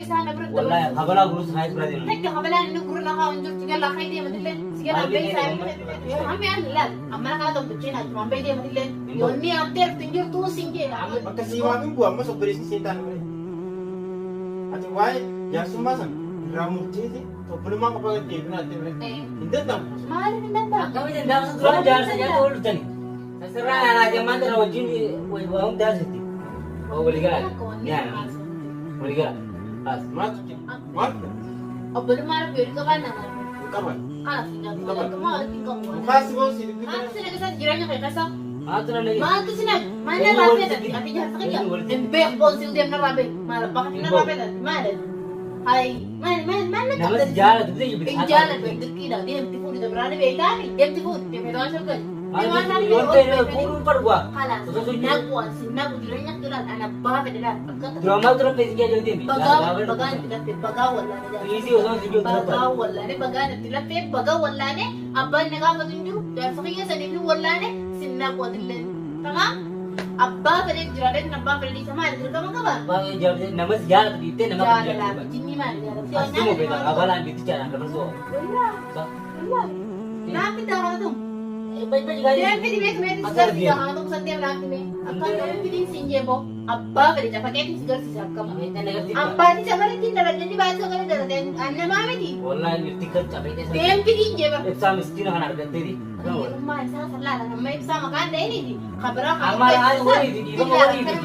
isaa na bira Wallahi kabalaa gurus haayis bira deemu. Takka kabalaan inni gurra na kaa'u hin jirtu jala akka deematillee si jala abbee isaa hammi aan laal amma na kana tokkicheen achuma abbee deematillee yoonni amtee dhuftu hin jirtu sin jee. Bakka sii waamin bu'a ammas obboleessi siin taane malee. Ati waa'ee jaarsummaa sana irraa murteeti obbolummaa qofa gad deebinaa itti malee. Hin danda'amu. Maaliif hin danda'amu? Akkamitti danda'amsa duraan jaarsa nyaata wal dhuftani. Sasirraa aanaa jammaan tana wajjin waa hundaa sitti. Walii galaa. Ni aanaa. Walii galaa. As. Maaltu jira? Maaltu jira? Obbolummaa rabbi waliin qabaan nama. Hin qaban. Kanaaf hin jaallattummaa walitti hin qabu. Mukaasi boosii dubbii Maaltu si naqisa jireenya kee keessa? Maaltu na naqe? Maaltu si naqe? Maal narraa feetan? Ati jaarsa kiyya? Hin beeku boonsii deem narraa beeku. Maal abbaa kee narraa feetan? Maal? Hayi maal maal maal na Nama si qabdan? jaalatu biyya Hin jibbite. jaalladhu dirqiidha. Deemti fuudhi dabiraani beektaani. Deemti fuudhi deemti waan shaggali. Yoo ta'e fuudhuun barbaada. Kalaas naqu asi naqu jireenya kee laal ana abbaa fedhe laal akka Duraan maaltu raffee si jaalatu deemi? bagaa bagaa itti laffee bagaa wallaane Dhiisii osoo si jiru bagaa wallaane bagaan itti laffee bagaa wallaane abbaan na gaafatu hin jiru jaarsa kiyya sanii fi wallaane sin naqu atillee tamaa abbaa fedhe jiraadhe abbaa fedhe dhiisa maali dirqama qaba Baay'ee jaalate namas jaalatu dhiiftee nama kan jaalalaa jaalatu. jinni maali jaalala Asuma beeka kabalaan bittichaadhaan dabarsuu. Naaf itti haadha Deemti beeku meetii si garsiisa haa ta'u san deem naaf hime akka deemti siin jeeboo abbaa fedhe cafaqeetiin si garsiisa akkama. Abbaatii sagalee daladhe inni baay'ee sagalee daladhe annamaa miti. Wallahi mirti kan cabee Deemti siin jeeba. Ibsaa miskiina kana argatteeti. Hiyyummaa isaa sallaala amma ibsaa maqaan dha'iniiti kabiraa Amma ani waliiti dhiifama waliiti.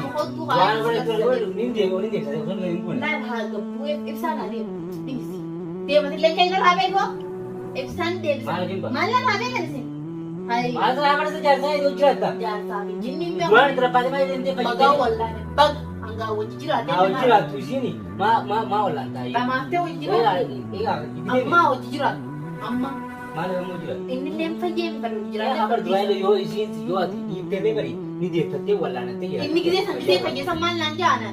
Waan walitti ni deema ni deema osoo hin buune. Laal haa gabbuu ibsaa naa deema dhiisi. Deematillee keenya irraa beeku ibsaan deebisa. Maal jimba? Maal irraa beekan isin? Hayi Maal sana mana jaarsaa iddoo jiraatta. jaarsaa fi jinni hin beeku. Duraan itti rabbaatee maal deemtee Bagaa fayyadee. wallaane baga hangaa wajji jiraate. Haa hojii jiraattu isiin maa maa maa wallaan taa'ee. Lamaatee wajji jiraate. Egaa Ammaa wajji jiraate. Amma maal immoo jiraatu. inni illee fayyee hin fedhu Jiraata jiraate. habar duraan yoo isiin yoo ati dhiiftee beekani ni deeffattee wallaanattee jiraatti. Inni gisee san gisee fayyesan maal naan jaa ana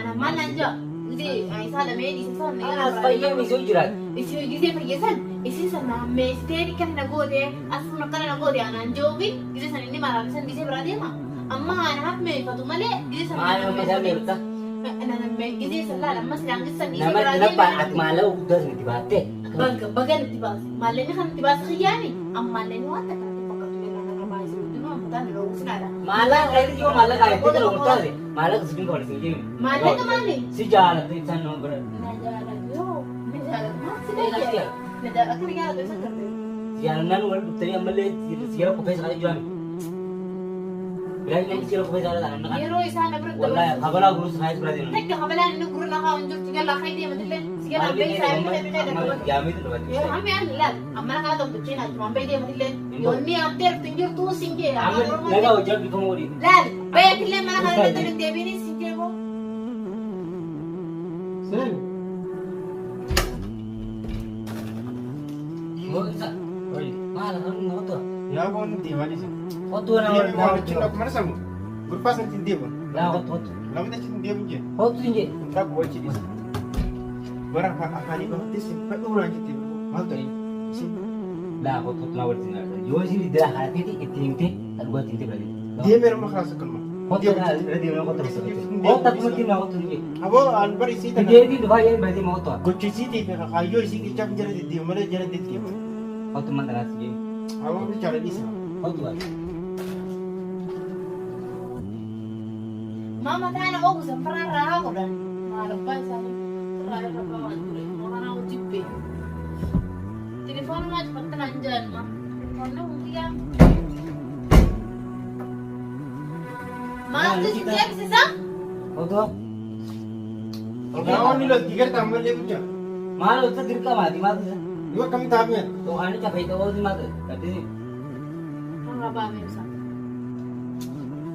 ana maal naan jaa gisee isaa lamee dhiise san Anaas fayyee misoo jiraatu. Isin gisee fayyesan isin san naammeessitee akkana na goote asuma akkana na goote anaan joobi gisee san inni maraame san gisee biraa deema. Amma ana hafmeeffatu malee gisee san Maal amma isaan beekta? Gisee san laala amma silaan gisee san gisee Nama biraa labbaan deema. ati maallaqa guddaa sun itti baattee. Baga baga itti baase maallaqni kan itti baase xiyyaani amma maallaqni waan takka natti fakkaatu yeroo nama baay'ee hundinuu ammataan yeroo sinaadha. Maallaqa kan yoo maallaqa itti kana gurtaase maallaqa si dinka waliin jeemi. Maallaqa maali? Si jaalatte isaan nama bira. Na jaalatu yoo na jaalatu maal si beekee? Na jaalatu akka na jaalatu isa gartee. Jaalannaan wal dhuftanii ammallee si jala qopheessa kan jiran. Bilaa namni si jala qopheessa kan jiran. Yeroo isaan na bira Wallahi kabalaa gurus haayis bira deemu. Takka kabalaan inni gurra na kaa'u hin jirtu jala akka deematillee si jala abbee isaa Jaamitu dhufatti. Hammi aan laal amma na kana tokkicheen achuma abbee deematillee yoonni amtee dhuftu hin jirtu sin jee. Amma nagaa hojii bifama waliin. Laal bayatillee mana kana irratti hin deebiin sin jee boo. Seen. Mo'isa. Maal kan mo'atu? Yaa boon deemaa dhiisa. Hotu nama Deemee waan achi dhaqu mana samu. Gurbaa sanatti hin deemu. Laa hotu hotu. Namni achi hin deemu jee. Hotu hin jee. Hin dhaqu achi dhiisa. Bara afaanii baftee si fadhuu naan jettee maal ta'e? Isin Laa hotu hotu naa walitti naqata. Yoo isin diddaa haadhateeti itti himtee dhugaatti himtee bira deemte. deemee nama karaa sakkaluma. Hotu naa bira deemee hotu bira deemte. Hotu akkumatti naa hotu hin jee. Aboo an bari isii tana Dideetiin dhufaa jedhee bira deema hotu. gocha isiitii fi kaayyoo isii jechaaf jala deddeemu malee jala deddeemu. Hotu man dhalaas jee. Aboo bilchaadha dhiisa. Hotu baate. Mama taana ogu sanfarraa raa godhan. Maal abbaa isaanii irraa irra bawan ture. Moranaa hojii bee. Telefoon maa cufattana hin jaalma. Telefoonni hundiyaa. Maaltu si deemsisa? Hotu. Namoonni lolti garta ammallee bulchaa. Maal hojjeta dirqamaati maal isa? Yoo akkamitti haafne? Yookaan cafee ta'uu maal ta'e? Irra baamee ibsa.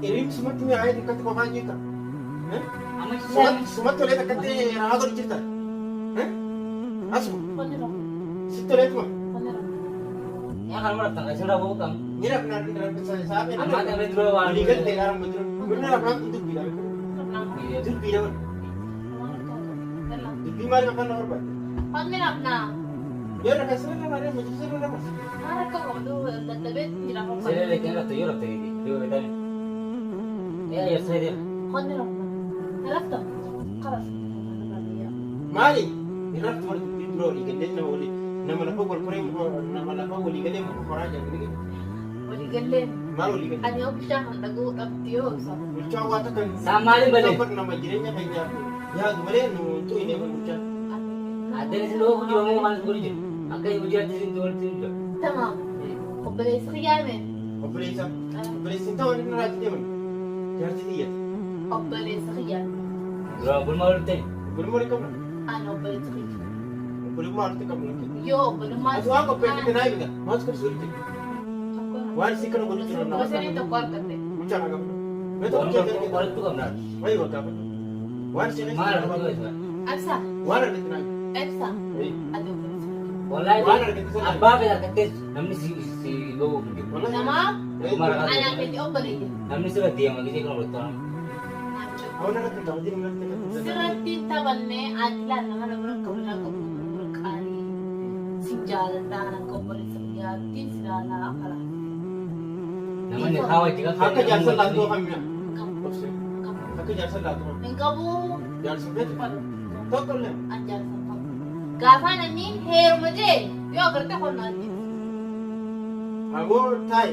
Hiriirri sumatti mi'aayee akkatti qofaa jirta. Amma Sumatti tolee akkatti rahaa godhu jirta. Asuma Qonni rafu. sitti toleetuma. Qonni rafu. Yaa kan maratan kan isin raafuu qabu. Ni rafnaa ni rafnaa isaa fedha. Amma ta'ee dura waan. Walii galtee dhaara dura. Bunni rafnaan kun dubbiidha. Dubbiidha. Dubbii maal afaan nama barbaadde? Qonni rafnaa. Yoo rafa sirra rafa majlis sirra rafa. Maal akka qabdu dadhabee jira. Siree leekin rafte yoo rafte yoo beekani. Yaa yersa deema. Qonni rafnaa. Rafta. Qalas. Maali? Irratti wal dubbii dura walii galee nama walii nama lafa wal koree nama lafa walii galee muka horaa jedhanii Walii gallee. maal walii galee? Ani yoo bishaan kan dhaguu dhabde yoo ibsa. Bulchaa waa takka Isaan maaliin balee? Nama jireenya keenyaaf yaadu malee nu xu'ine bulchaa. Addaan isin dhoofu jiru moo maal godhu jiru? Akka hojii isin walitti jiru. Tamaam. Obboleessi kiyyaame. Obboleessa. Obboleessi ta'uu inni irraa deeman. Jaarsi xiyyate. Obboleessi kiyyaame. Duraan bulmaa walitti ta'e. Obbolummaa walitti qabna. Ani obboleessi kiyya. Obbolummaa walitti qabna. Yoo obbolummaa. Ati waan qopheeffate naa himta. Maaltu qabsi walitti? Waan si kana godhu jiru nama. Gosa tokko argatte. Bulchaa naa qabna. Mee tokko jettee Walittu qabna. Wayi bakka qabna. Waan si Maal argatu kana? Ibsa. Waan argate naa Ibsa. himi. Ati obboleessi kiyya. Wallahi Waan argate sana. abbaa fedha akka teessu namni si si ga'uuf hin jiru. Namaa Maal anaa keeti obboleeyya. Namni sirra deema gisee kana walitti qabna. Hawan irratti hin taphatin irratti taphatin. Sirratti taphannee ati laal nama nama bira kabajaa qabu nama bira qaalii sin jaaladhaa akka obboleessa kiyyaatti si ilaalaa karaa. Namni haa wajji qabdu. Akka jaarsa laattuu kamina. Hin qabu. Hin qabu. Akka jaarsa laattuu kamina. Hin qabu. Jaarsa beektu. Tokko illee. An jaarsa hin qabu. Gaafa namni heeruma jee yoo agarte qonnaan jee. Ammoo taa'i.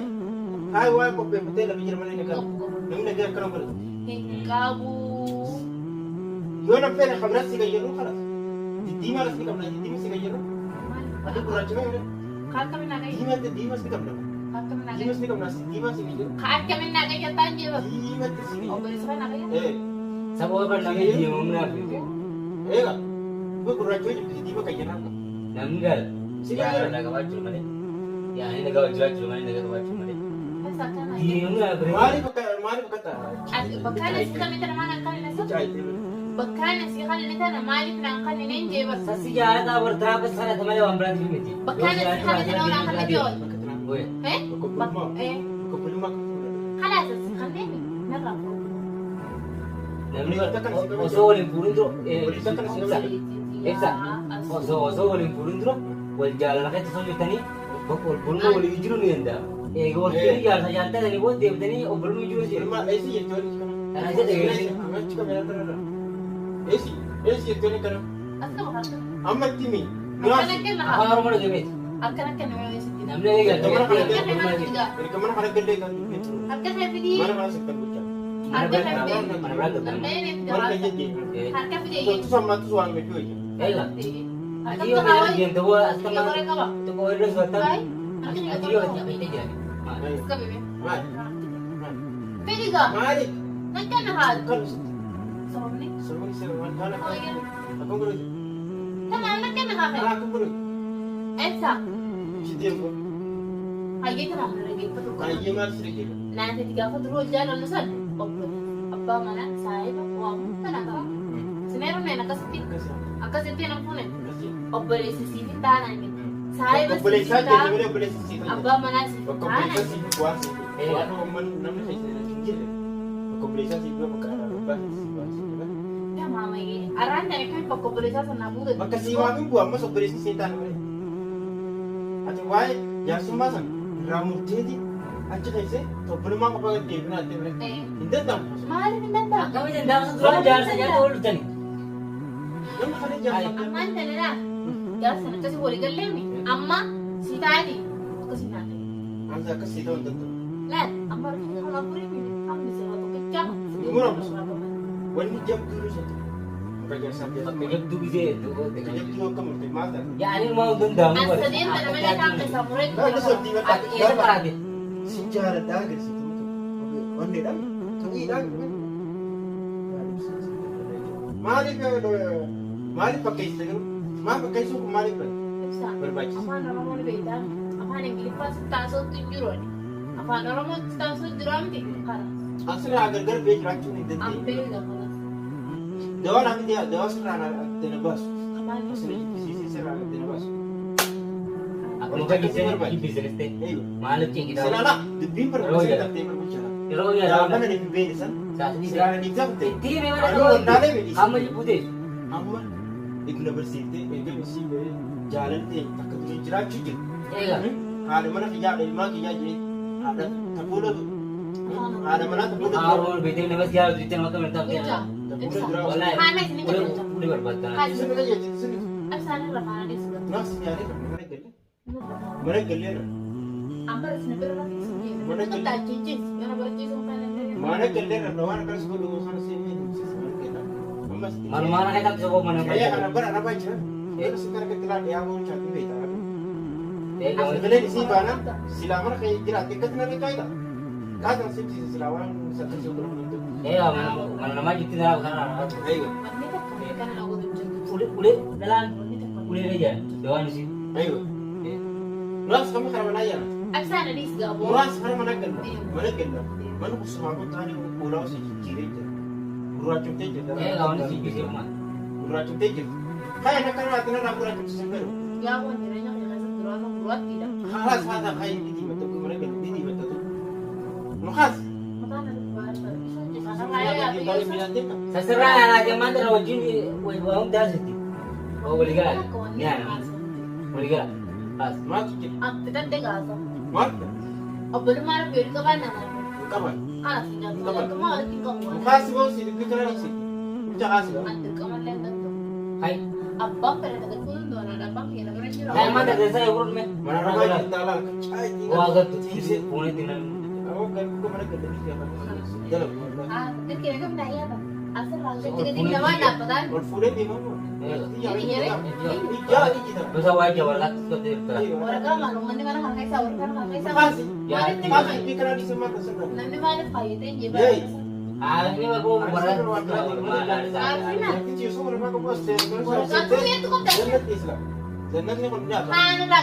Taa'i waan qopheeffatee lafa jira malee nagaa. Qabu qabu. Namni nagaa akkana godhatu. Hin qabu. Yoo nam fedhe kabiraas si gayyarru kalas. Diddiimaa las ni qabna diddiima si gayyarru. Ati gurraacha mee Kaakka minaa gayya. diimaatti diimaas ni qabna. Kaakka minaa gayya. Diimaas ni qabna diimaa si gayyarru. Kaakka minaa gayya taan jee bakka. Diimaatti si gayyarru. Obboleessa kana gayya. Ee Sababa bar namni deemamnaaf eega. Kun gurraacha hojii diddiima gayyarraa. namni gaala. Si gayyarra. Yaada qabaachuu malee. Yaani nagaa wajji jiraachuu malee nagaa qabaachuu malee. Ibsa akkana gayya. Deemamnaaf Maaliif akka maaliif akka ta'a? Ati bakka si kamitti namaan akka inni Caayitee malee. Bakka si kan inni tana maaliif naan kan inni hin jee barsa. Sassi jaalataa bartaa basarata malee waan biraatiif miti. Bakka si kan inni tana kan inni oolu. Bakka tanaa. Oye. Eh? Bakka bulmaa. Eh? Bakka bulmaa kan fuudhan. Kalaas si kan inni narraa fuudhu. Namni osoo waliin fuudhin dura ibsa. Ibsa. Osoo waliin fuudhin dura wal jaalala keessa osoo jirtanii obbolummaa walii jiru ni danda'ama. Eega wal fuudhanii jaarsa jaallatanii booda deebitanii obbolummaa jiru jira. Bulmaa eessi jettoonni kana. Kana jedhe eessi. Achi kameeraa kanarra. Eessi eessi jettoonni kana. Akkama harka. Amma itti himi. Akkana kenna haa. Afaan Oromoo dhagameeti. Akkana kenna yoo eessitti. Namni eega Mana kana Harka kana fidaa. Erga mana kana gallee kan dubbitu. Harka kee fidii. Mana kana sittan bulchaa. Mana biraa galtanii. Danda'een itti Mana harka. keenya deema. Harka fidee. Toltu sammaatu waan beeku wayya. Eega. Harka Ati yoo fidee. fedhan deemte boo asxama Harka qaba. tokko irra surattan. Ay. Harka Ati qaba. yoo ati jira. Maali? Qabe. Maali? Fidii gaa. Maali? Nan kenna haal. Kan sitti. Sababni. Sababni isaa waan kana. Akkam godhuti? Tamam nan kenna haa fedhe. Akkam godhuti? Ibsa. Si deemu. Hayyee tamam na dhaggeeffatu qaba. Baay'ee maal si dhaggeeffatu? Naannoo gaafa duruu hojjaa lollu san obboleessa abbaa manaa saayiba waamu kana qaba. Sineeru neen akkasitti akkasitti nan fuune obboleessi siif hin taanaan jedhe. Saayiba siif Obboleessaa hin jenne ta'a malee obboleessi siif hin abbaa manaa siif hin Bakka taanaan obboleessaa siif bu'aa siif. Waan uummanni namni keessa hin jirre. Bakka obboleessaa siif bu'aa bakka abbaa siif bu'aa siif. Tamaamayyee arraan tani kan bakka obboleessaa sanaa buute. Bakka siimaa fi bu'aa ammas obboleessi siin taane malee. Ati waa'ee jaarsummaa sana irraa murteeti achi keessee obbolummaa qofa gad deebinaa itti malee. Hin danda'amu. Maaliif hin danda'amu? Akkamitti danda'amsa duraan jaarsa jaarsa wal dhuftanii. Namni kana jaarsa. Ammaan tani laa jaarsan akkasii walii galleemi amma si taati akkasii naa ta'e. Ansa akkasii ta'uu hin danda'u. Laal amma rifeensa kana afurii miti hammi sirra tokkichaa. Muramu. Wanni jabduu isa ta'e. Bakka jaarsaa Bakka jaarsa. jabduu gisee Bakka jabduu akka murte maal ta'a? Yaani maal danda'amu As sadeen tana malee kaan keessaa muree Bakka sobdii bakka. Ati eessa karaate? Si jaaladhaa agarsiiftu onneedhaan tuqiidhaan maaliif maaliif fakkeessite garuu maal fakkeessuun kun maaliif barbaachisa? Afaan Oromoo ni beektaa? Afaan Ingiliffaa si taasisuutti hin jiru. Afaan Oromoo si taasisuutti jira miti? Kanas. Asirraa gargar bee jiraachuun hin dandeenye. Ambee kanas. Dawaa naaf ta'e dawaa sirraa adda na baasu. Kamaan Asirra jibbisiisee sirraa adda na baasu. Akkuma fakkisee jibbisenis ta'e maaliif cinqitaa? Sinaala dubbiin barbaachisee taftee barbaachaa. Yeroo Gaafa yaadamu na hin beekne san saasni sirraa na dhiibsaa itti himee mana Anuu wallaalee miti. Amma jibbuu teessu. Amma itti barsiiftee erga isii jaalaltee takka durii jiraachuu jiru. Eega. Haadha mana kiyyaa haadha ilmaa kiyyaa jiree haadha tafuula haadha manaa tafuula Afaan Oromoo beektee namas jaalatu jettee nama akka mirtaaf Bulchaa. tafuula duraa Wallaahi. Haana isin qajeelcha. Ulee barbaaddan. Isin na qajeelchiti isin. Ibsaan irra faana dhiyeessu. Naaf si nyaatee qabna mana galle. Mana gallee irra. Amma isin bira rafiisu. Mana gallee irra waan akkas godhu sana si miidhagsiisa mana galle. Ammas. Manumaana kan taphisa koo mana Ayyaa kana bara arabaa jira. Yeroo si kana gadi laa dhiyaa boon chaatu beekta. Eegamu. Sagaleen isii baana silaa mana kee jiraatte akkasuma narra kaayita. Kaatan simsiisa silaa waan sakkasii godhamu hin jiru. Eegaa mana namaa jirti naa kana. Aywa. Ulee ulee dhalaan ulee jaan dawaan isii. Aywa. Muraasa kama kana manaa yaala. Muraasa kana mana galla. Mana galla. Mana kusumaa kun taa'anii ulaa osoo jijjiiree jira. Gurraachumtee jirta. Eegaa wanti si jijjiiree maal. Gurraachumtee jirta. Kaya akka irraa narraa gurraachumsiisan fedhu. Haalaas haa ta'a kaya ni diimata mana galla ni diimata tu. Mukaas. Sasirraa alaa jammaan dhala wajjin waa hundaa sitti. Walii gala. Nyaana. Walii gala. Haas. Maaltu jira? Maaltu? Obbolummaa rabbi waliin qabaan namaa. Hin qaban. Kanas hin nyaatu. Jalqabaa walitti hin qabu. Mukaasi boosi dubbii kana dhibsi. Mucha kaasi. An dirqamallee hin danda'u. Hai. Abbaan fedha tajaajiluu danda'u abbaan kiyya bira jira. Hai maal tajaajila eeguun mee. Mana rabaa jirta alaa caayi. Waa gattu. Fuunee nan. Awwa galuu mana galanii jala. Ah, dirqee gamna ayyaata. Asirraa gadi gadi namaa dhaabbataan. Ol fuudhee deemamu. Ijaa ijji Gosa waa jabalatti godhee jira. Waraqaa maal uummanni mana kana keessaa waraqaa kana keessaa Kaasi. maaliif Kaasi dubbii kana dhiisa maal tasirra. namni maaliif faayyatee hin Yee. jebaa? Aarni bakoo warra. Jannatni kun Waraqaa tumeetu qabda. jannatni isla. Jannatni kun nyaata. Kaan irraa